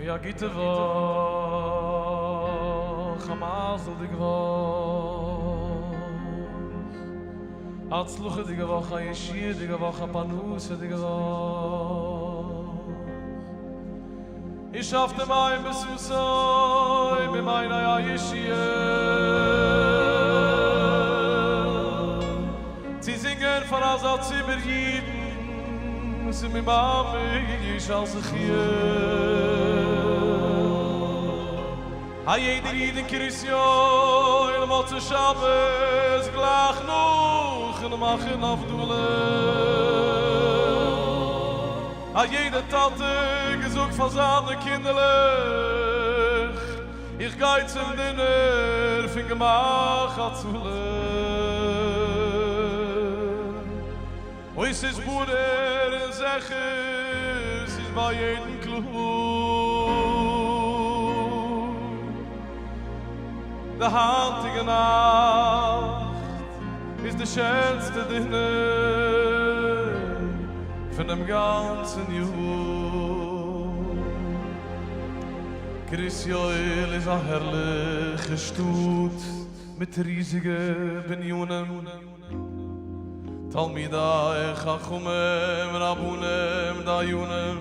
אוי א גוטע וואך, א מזל'דיגע וואך, א הצלחה'דיגע וואך, א ישועה'דיגע וואך, א פרנסה'דיגע וואך. ושאבתם מים בששון ממעייני הישועה. צו זינגען פאר אזא ציבור אידן, ס'איז מיר ממש א זכיה. א יעדער איד אין קרית יואל מוצאי שבת גלייך נאכן מאכן הבדלה. א יעדער טאטע געזאגט פאר זיינע קינדערלעך, איך גיי צום דינער פון גמח הצלה. אוי ס'איז ברור און זיכער, ס'איז ביי יעדן קלאר. די היינטיגע נאכט איז די שענסטע דינער פונעם גאנצן יאר. קרית יואל איז א הערליכע שטאט מיט ריזיגע בנינים, תלמידי חכמים רבנים דיינים,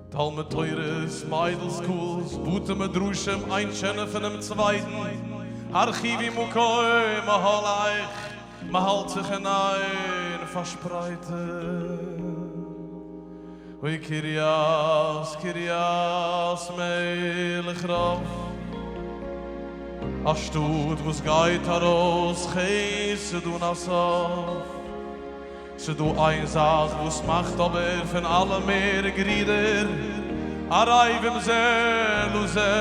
תלמוד תורה'ס, מיידל schools, בתי מדרשים איינס שענער פונעם צווייטן, הרחיבי מקום אהליך, מ'האלט זיך אין איין פארשפרייטן. אוי קרית קרית מלך רב, א שטאט וואס גייט ארויס חסד אן א סוף. ס'דא איין זאך וואס מאכט אבער פון אלע מער גרידער, ערבים זה לזה,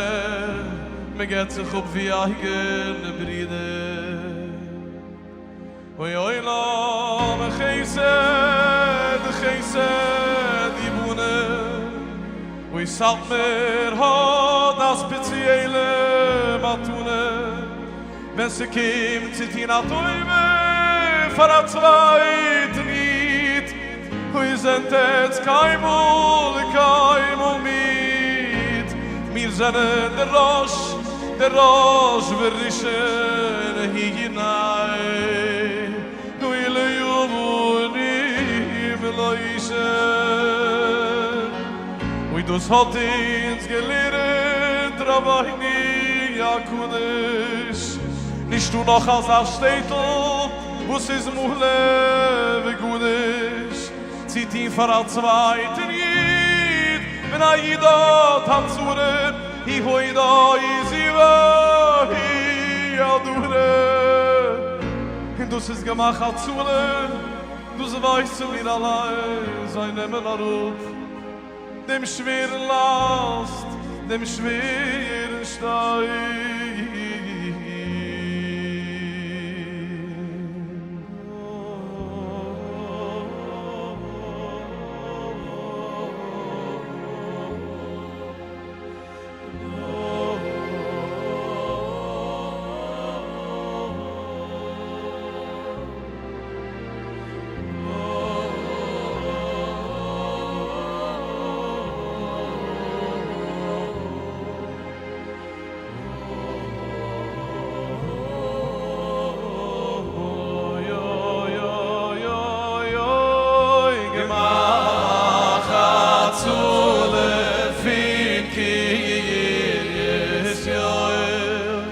מ'געט זיך אפ ווי אייגענע ברידער. אוי עולם חסד חסד יבנה, אוי סאטמער האט א ספעציעלע מתנה, ווען ס'קומט צו טון א טובה פאר א צווייטן איד, אוי זענט עטץ קיינמאל קיינמאל מיד, מיר זענען דער ראש, דער ראש וראשון הנה, אוי ליונים ולא ישן, אוי דאס האט אונז געלערנט רבינו הקדוש, נישטא נאך אזא שטעטל וואס איז מלא וגדוש צו טון פאר א צווייטן איד, ווען א איד האט א צרה, היא הודה איז והיא אדרה, און דאס איז גמח הצלה, דאס ווייסן מיר אליין, זיי נעמען אראפ דעם שווערן לאסט, דעם שווערן שטיין. געמאכט הצלה פון קרית יואל,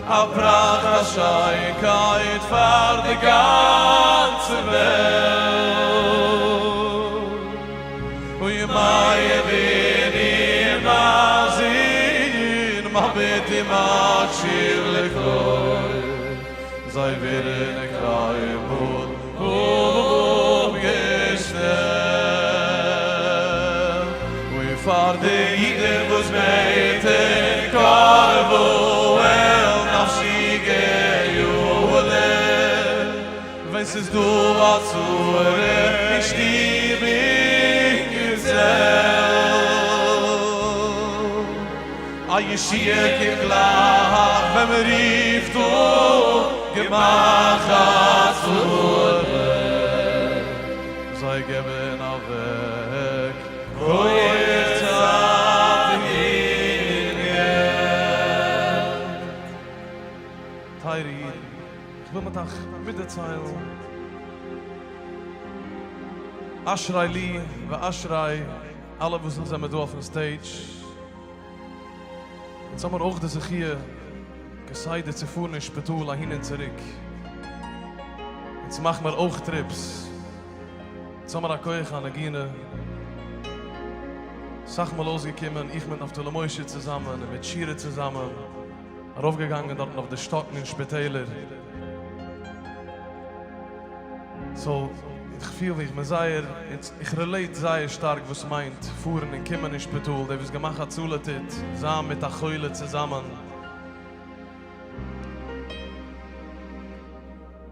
א פראכט א שיינקייט פאר די גאנצע וועלט, אוי מבין ומאזין מביט ומקשיב לכל, זיי ווערן קיינמאל אפגעשטעלט. אוי פאר די אידן וואס בעטן קרבו אל נפשי גאולה, ווען ס'איז דא א צרה אין שטוב אין געזעלט. א ישועה קומט גלייך ווען מ'רופט אן גמח הצלה. זיי געבן אוועק כח צו. אייך מיטדערציילן, אשרי לי ואשרי אלע וואס אונז זעמער דא אויפן stage, אונז האמיר אויך די זכיה כסדר צו פארן אין שפיטאל אהין און צוריק, אונז מאכן מיר אויך trips, אונז האמיר א כח הנגינה, סאך מאל אויסגעקומען איך מיט נפתלי משה צוזאמען און מיט שירה צוזאמען, ארויפגעגאנגען דארטן אויף די שטאקן אין שפיטעלער. so איך פיל ווי איך בין זייער, איך relate זייער שטארק וואס מיינט פארן און קומען אין שפיטאל, דער וואס געמאכט הצלה טוט, זיין מיט א חולה צוזאמען.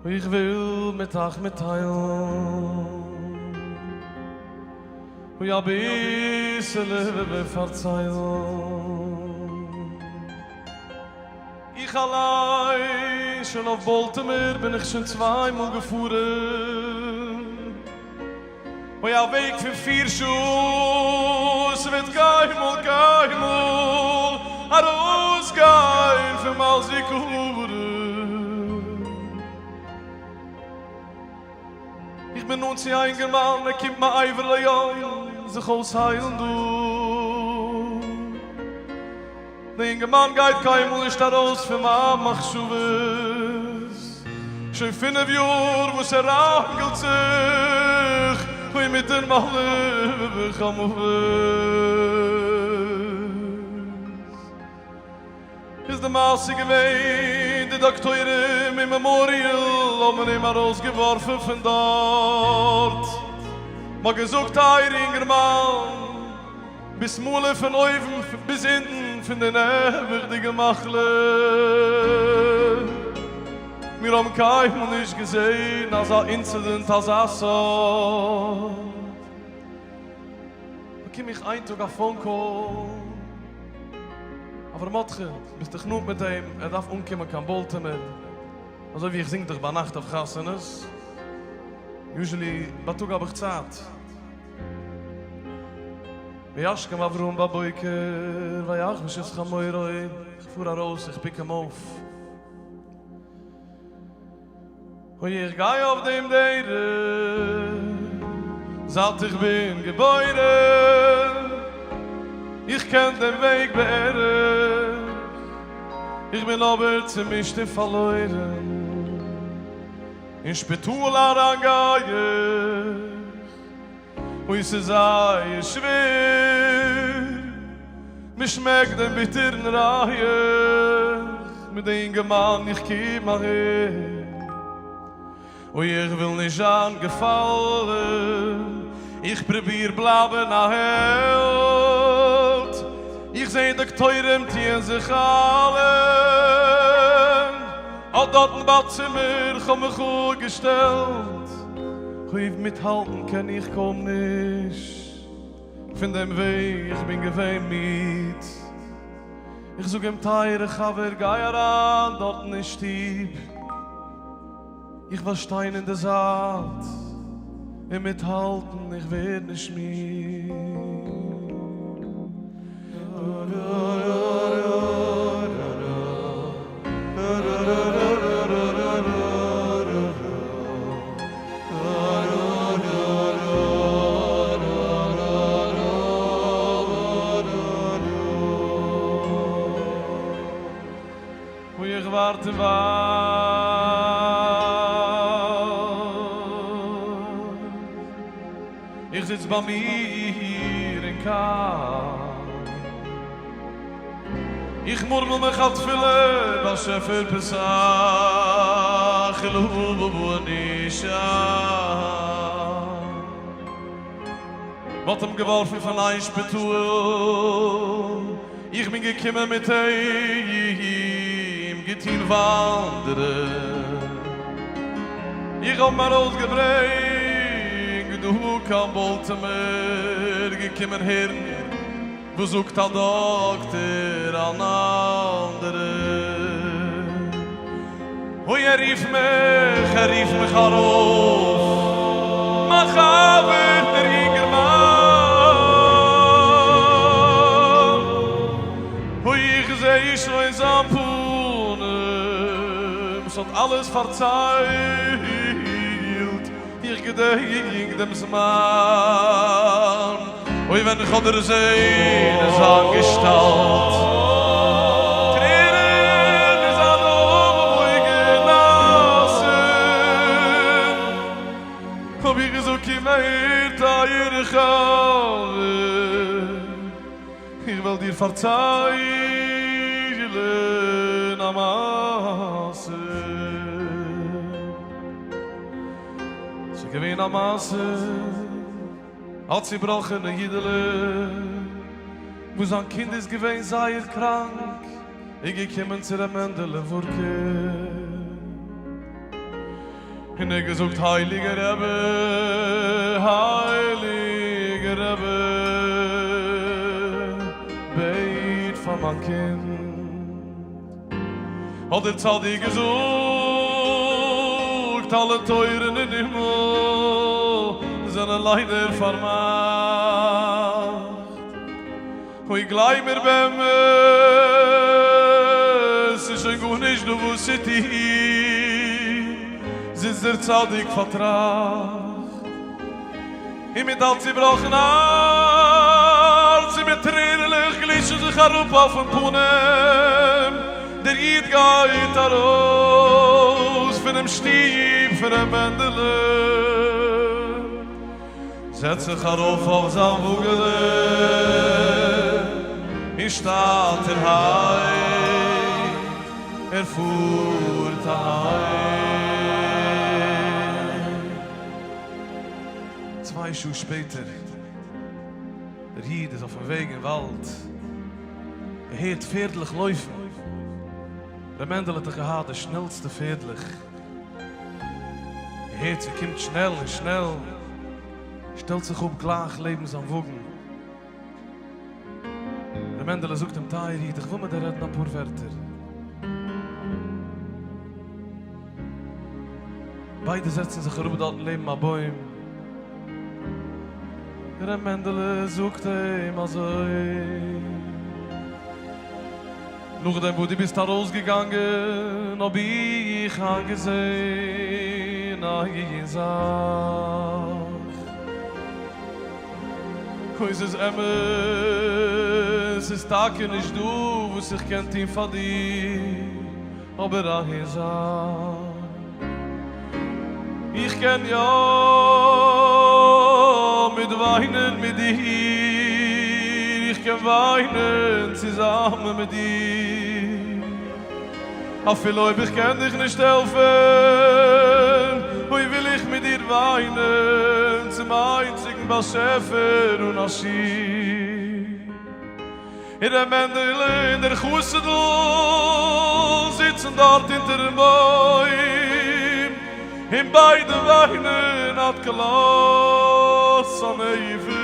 איך וויל מיט אייך מיטטיילן ווי אביסעלע פארציילן. איך אליין, שוין אויף באלטימאר בין איך שוין צוויי מאל געפארן, אוי א וועג פון פיר שעה, ס'וועט קיינמאל קיינמאל ארויסגיין פון מיין זיכרון. איך בין נאנט צו א אינגערמאן, ער קומט מעבר לים זיך אויסהיילן דא. די אינגערמאן גייט קיינמאל נישט ארויס פון מיין מחשבות, שוין פינף יאר וואס ער ראנגלט זיך אוי מיטן מלאך המוות. איז די מעשה געווען, די דאקטוירים אין מעמאריעל האבן אים ארויסגעווארפן פון דארט, מ'האט געזאגט טייערע אינגערמאן, ביסט מלא פון אויבן ביז אונטן פון די נעבעכדיגע מחלה. מיר האבן קיינמאל נישט געזען אזא incident אזא סארט. באקום איך איין טאג א phone call, אברהם מרדכי, ביסט דאך נאנט מיט אים, ער דארף אנקומען קיין באלטימאר, אזוי ווי איך זינג דאך ביינאכט אויף חתונות, usually בייטאג האב איך צייט. וישכם אברהם בבוקר ויחבוש את חמורו, איך פאר ארויס איך pick אים אויף, אוי איך גיי אויף דעם דרך זייט איך בין געבוירן, איך קען דעם וועג בערך, איך בין אבער צומישט און פארלוירן, אין שפיטאל אריין גיי איך. אוי ס'איז זייער שווער, מ'שמעקט דעם ביטערן ריח, מיט די אינגערמאן איך קום אהער, אוי איך וויל נישט זיין געפאלן, איך פרוביר בלייבן א העלד, איך זעה דאקטוירים טוען זיך אלע, אט דארטן ביי צימער כ'האב מיך אפגעשטעלט. אויב מיטהאלטן קען איך קוים נישט פון דעם וועג איך בין געווען מיד. איך זאג אים טייערע חבר גיי אריין דארטן אין שטוב, איך וועל שטיין אין די זייט און מיטהאלטן איך ווער נישט מיד. וואו איך ווארט און ווארט. איך זיץ ביי מיר אין קאר. איך מורמל מיך א תפילה, באשעפער פתח לנו שער. מ'האט אים געווארפן פון איין שפיטאל, איך בין געקומען מיט אים געטון וואנדערן, איך האב אים ארויסגעברענגט דא קיין באלטימאר, געקומען הערן וואס זאגט א דאקטער אן אנדערער? אוי ער רופט מיך, ער רופט מיך ארויף, מיין חבר דער יונגערמאן. אוי איך זעה שוין זיין פנים, וואס האט אלעס פארציילט, איך געדענק דעם זמן, אוי ווען איך האב דערזען זיין געשטאלט, טרערן אין זיינע אויגן נאסן, האב איך געזאגט קום אהער טייערע חבר, איך וועל דיר פארציילן א מעשה. ס'איז געווען א מעשה, א צובראכענע אידעלע וואס זיין קינד איז געווען זייער קראנק, איז געקומען צו ר' מענדעלע ווארקער און ער געזאגט הייליגער רבי, הייליגער רבי, בעט פאר מיין קינד. האט דער צדיק געזאגט, אלע טויערן אין הימל זענען ליידער פארמאכט, אוי גלייב מיר באמת, ס'איז שוין גארנישט דא וואס צו טון, זיצט דער צדיק פארטראכט, און מיט א צובראכן הארץ און מיט טרערעלעך גליטשן זיך אראפ אויפן פנים, דער איד גייט ארויס פונעם שטוב פון ר' מענדעלע, זעצט זיך ארויף אויף זיין וואגעלע און שטאטערהייט ער פארט אהיים. 2 שעה שפעטער, דער איד איז אויפן וועג אין וואלד, ער הערט פערדלעך לויפן, ר' מענדל האט דאך געהאט די שנעלסטע פערדלעך, ער הערט ס'קומט שנעל און שנעל, שטעלט זיך אפ גלייך לעבן זיין וואגן, ר' מענדעלע זאגט אים, טייער איד, איך וויל מיט דיר רעדן אפאר ווערטער. ביידע זעצן זיך אראפ דארטן לעבן א בוים. ר' מענדעלע זאגט אים אזוי, נאכדעם וואס דו ביסט ארויסגעגאנגען האב איך איינגעזען איין זאך, אוי ס'איז אמת, ס'איז טאקע נישט דא וואס איך קען טון פאר דיר, אבער איין זאך, איך קען יא מיט וויינען מיט דיר, איך קען וויינען צוזאמען מיט דיר, אפילו אויב איך קען דיך נישט העלפן, אוי וויל איך מיט דיר וויינען צום איינציגן באשעפער אן א שיעור. און ר' מענדעלע און דער חסיד'ל זיצן דארט אונטערן בוים, און ביידע וויינען עד כלות הנפש.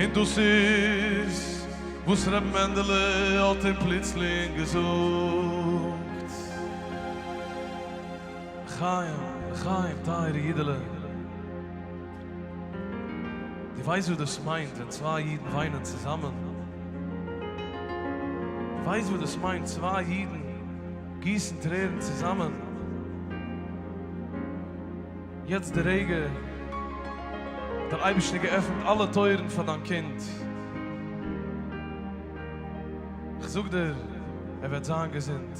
און דאס איז וואס ר' מענדעלע האט אים פלוצלינג געזאגט, לחיים, לחיים, טייערע אידעלע. דו ווייסט וואס דאס מיינט ווען צוויי אידן וויינען צוזאמען? דו ווייסט וואס דאס מיינט צוויי אידן גיסן טרערן צוזאמען? יעצט די רגע האט דער אייבערשטער געעפנט אלע טויערן פאר דיין קינד. איך זאג דיר, ער וועט זיין געזונט.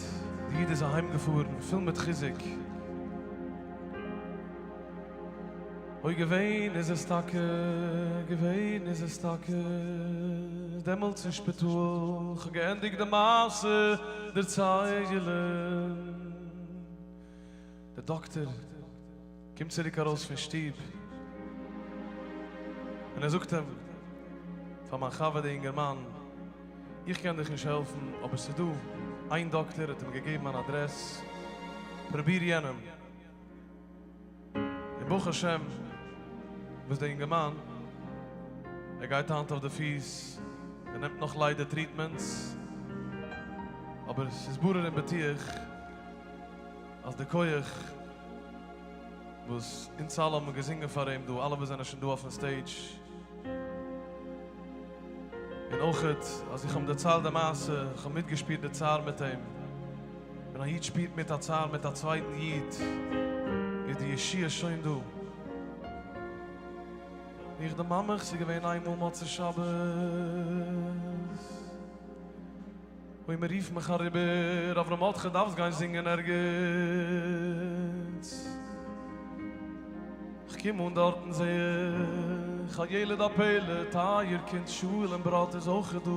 די איד איז אהיימגעפארן פול מיט חיזוק. אוי געווען איז עס טאקע, געווען איז עס טאקע, דעמאלטס אין שפיטאל, כ'האב געענדיגט די מעשה דערציילן, דער דאקטער קומט צוריק ארויס פון שטוב, און ער זאגט אים פאר מיין חבר די אינגערמאן, איך קען דיך נישט העלפן, אבער ס'איז דא איין דאקטער, האט אים געגעבן אן אדרעס, פרוביר יענעם. און ברוך השם וואס דער אינגערמאן ער גייט היינט אויף די פיס, ער נעמט נאך ליידער treatments, אבער ס'איז ברור און בטוח אז די כח וואס אונז אלע האבן געזינגען פאר אים דא, אלע וואס זענען שוין דא אויפן stage, און אויכעט אז איך האב אים דערציילט די מעשה, איך האב מיטגעשפירט די צער מיט אים. ווען א איד שפירט מיט א צער מיט א צווייטן איד, איז די ישועה שוין דא. איך דערמאן מיך, ס'איז געווען איינמאל מוצאי שבת, אוי מ'רופט מיך אריבער, אברהם מרדכי דארפסט גיין זינגען ערגעץ. כ'קום אן דארטן זעה איך א ילד הפלא, טייער קינד שלום בראדט איז אויכעט דא.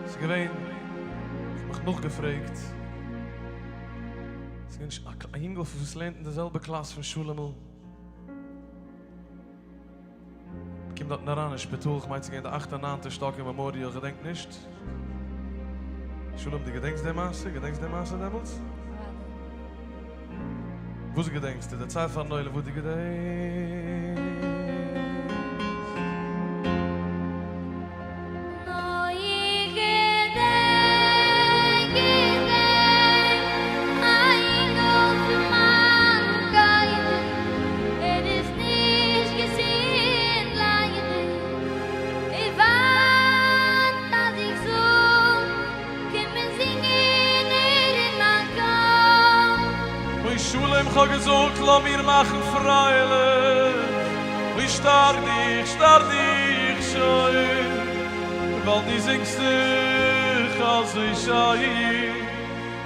ס'איז געווען, כ'האב מיך נאכגעפרעגט, ס'איז געווען א יונגל וואס לערנט אין די זעלבע קלאס פון שלום'ל. מ'קומט דארטן אריין אין שפיטאל, כ'מיין ס'איז געווען די אכטע ניינטע שטאק אין מעמאריעל, כ'געדענק נישט. שלום דו געדענקסט די מעשה? געדענקסט די מעשה דעמאלטס? וואס געדענקסטו? דערצייל פארן עולם וואס דו געדענקסט. נאר איך געדענק, געדענק, א אינגל פון מיין קייטן, ער איז נישט געזונט ליידער, ער ווארט אז איך זאל קומען זינגען ער אין מיין קול. אוי שלום כ'האב געזאגט לאמיר מאכן פרייליך, אוי שטארק דיך שטארק דיך שוין, ווייל דו זינגסט זיך אזוי שיין,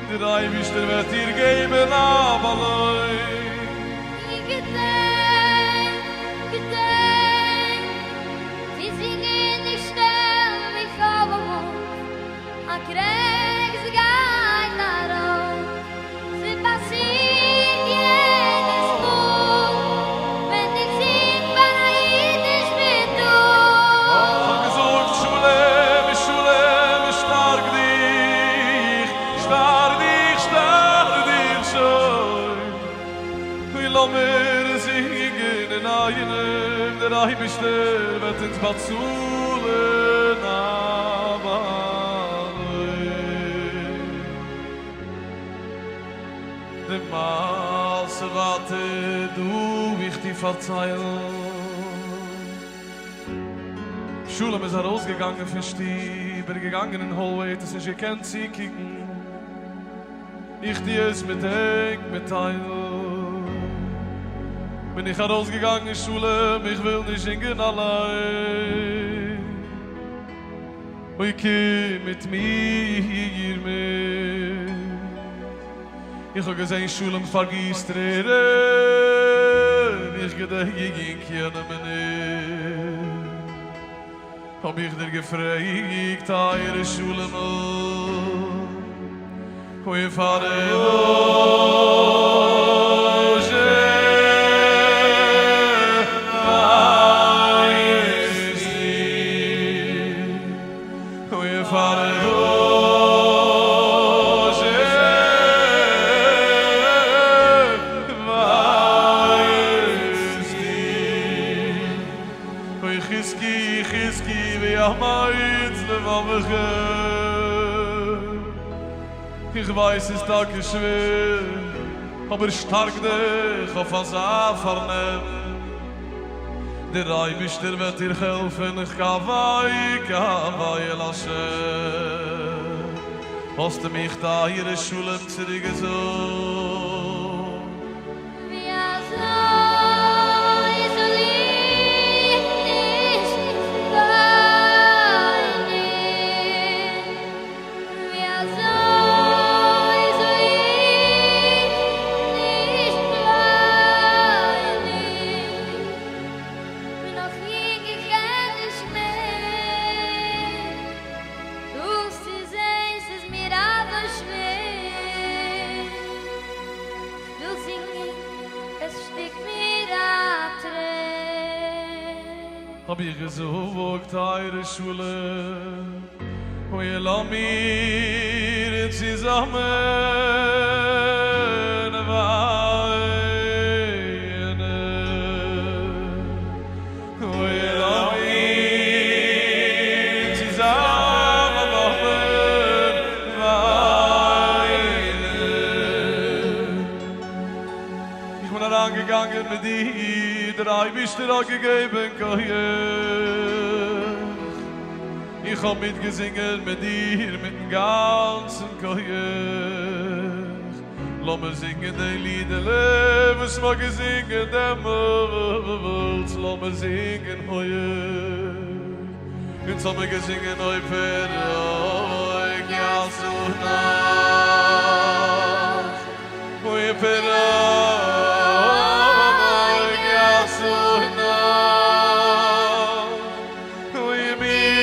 דער אייבישטער וועט דיר געבן א באלוין. איך געדענק, געדענק, צו זינגען איך שטעל מיך אויף, א קרעכץ גייט ארויף, ס'פאסירט יעדעס מאל ווען איך זינג פאר א איד אין שפיטאל. כ'האב געזאגט שלום שלום שטארק דיך, שטארק דיך, שטארק דיך שוין, אוי לאמיר זינגען אינאיינעם, דער אייבערשטער וועט אונז באצאלן א באלוין. די מעשה ווייטער דא איך דיר פארציילן. שלום איז ארויסגעגאנגען פון שטוב, ער איז געגאנגען אין hallway, האט עס נישט געקענט צוקוקן. איך טו עס מיט ענק מיטיילן. בין איך ארויסגעגאנגען שלום, איך וויל נישט זינגען אליין. אוי קום מיט מיר מיט. איך האב געזען שלום פארגיסט טרערן, איך געדענק יענע מינוט. האב איך דיר געפרעגט טייערע שלומ'ל, אוי פארוואזשע וויינסטו? אוי פארוואזשע וויינסטו? אוי חזקי חזקי ויאמץ לבבכם, איך ווייס ס'איז טאקע שווער, אבער שטארק דיך אויף אזא פארנעם, דער אייבישטער וועט דיר העלפן, קוה קוה אל השם, האסטו מיך טייערע שלום צוריק געזאגט. ווי אזוי זאל איך נישט וויינען? ווי אזוי זאל איך נישט וויינען? כ'בין נאך יונג איך קען נישט מער, דאס צו זען ס'איז מיר אזוי שווער. כ'וויל זינגען, עס שטיקט מיר א טרער. האב איך געזאגט, טייערע שלום, אוי לאמיר צוזאמען וויינען, אוי לאמיר צוזאמען וויינען. איך בין אריינגעגאנגען מיט דיר. דער אייבישטער האט געגעבן כח. איך האב מיטגעזינגען מיט דיר מיטן גאנצן כח. לאמיר זינגען די לידעלע וואס מ'האט געזינגען דעמאלטס, לאמיר זינגען הויעך. אונז האמיר געזינגען אוי פרעה יעשו נאך, אוי פרעה יעשו נאך, אוי מי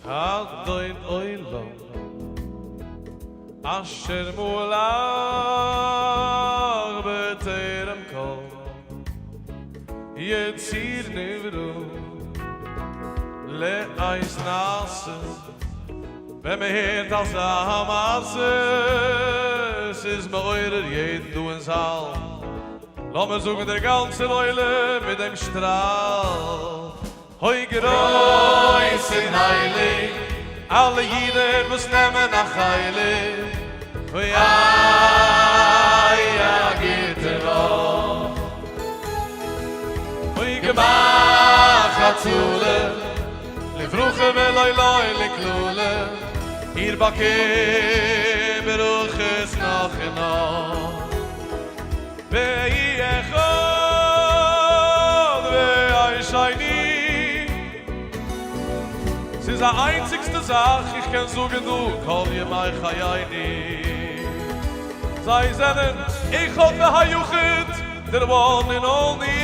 אדון עולם אשר מלך בטרם כל יציר נברא לעת נעשה ווען מען הערט אזא מעשה ס'איז מעורר יעדן דא אין זאל לאמיר זאגן דער גאנצער עולם מיט דעם שטראל. אוי גרויס און הייליג, אלע אידן וואס נעמען א חלק, אוי איי א גוטע וואך, אוי געמאך הצלה, לברכה ולא לא לקללה, איר באקומט ברכות נאך און נאך. ואהיה אחד והשני. ס'איז א איינציגסטע זאך איך קען זאגן דא כל ימי חייני. זיי זענען אחד והיחיד, דער one and only,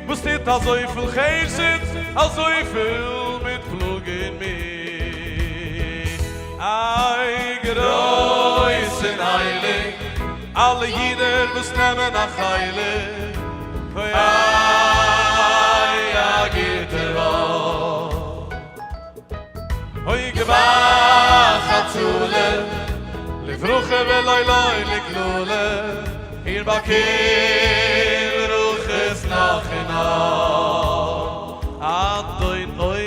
וואס טוט אזויפיל חסד, אזויפיל מיט פלאג און מי. איי גרויס און הייליג, אלע אידן וואס נעמען א חלק, אוי איי א גוטע וואך, אוי געוואך הצלה, לברכה ולא לא לקללה, איר באקומט ברכות נאך און נאך, אדון עולם.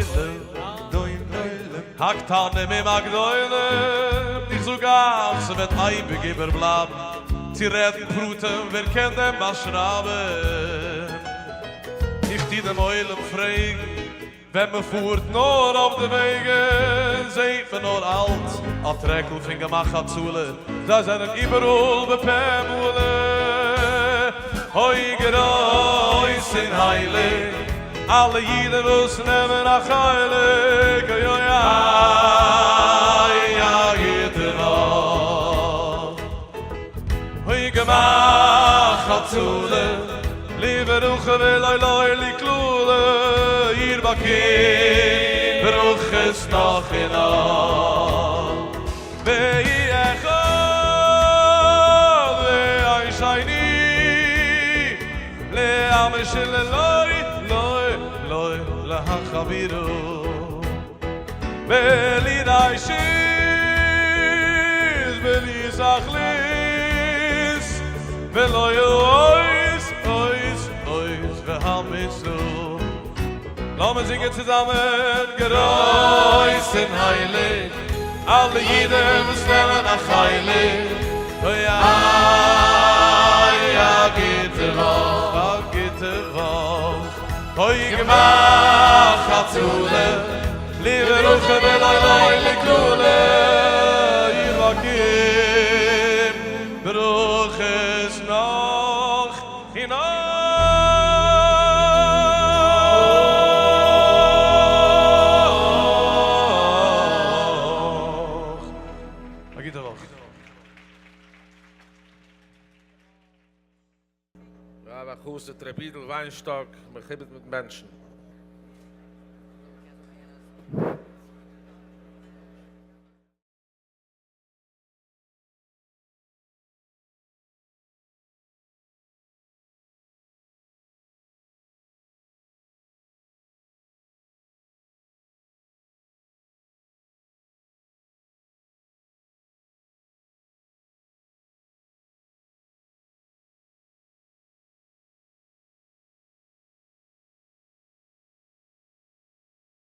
הקטנים עם הגדולים, איך זאג אייך ס'וועט אייביג איבערבלייבן, צו רעדן פרטים ווער קען דען באשרייבן, איך טו דעם עולם פרעגן, ווען מ'פארט נאר אויף די וועגן, זעהט מען נאר אלץ א טרעקל פון גמח הצלה, זיי זענען איבעראל בפה מלא, אוי גרויס און הייליג. אלע אידן וואס נעמען א חלק, אוי אוי איי א גוטע וואך, אוי געמאך הצלה, לברכה ולא לא לקללה, איר באקומט ברכות נאך און נאך, ויהי אחד והשני. לעם שלא לא לא להחבירו בלי ראשית בלי תכלית ולא אויס אויס אויס והמיצו לאמיר זינגען צוזאמען גרויס און הייליג אלע אידן וואס נעמען א חלק אוי איי א גוטע וואך א גוטע וואך אוי געמאך הצלה לברכה ולא לא לקללה יבקש ברכות נאך און נאך. א גוטע וואך. הרב החסיד ר' אידל וויינשטאק מכובד מיט בענטשן.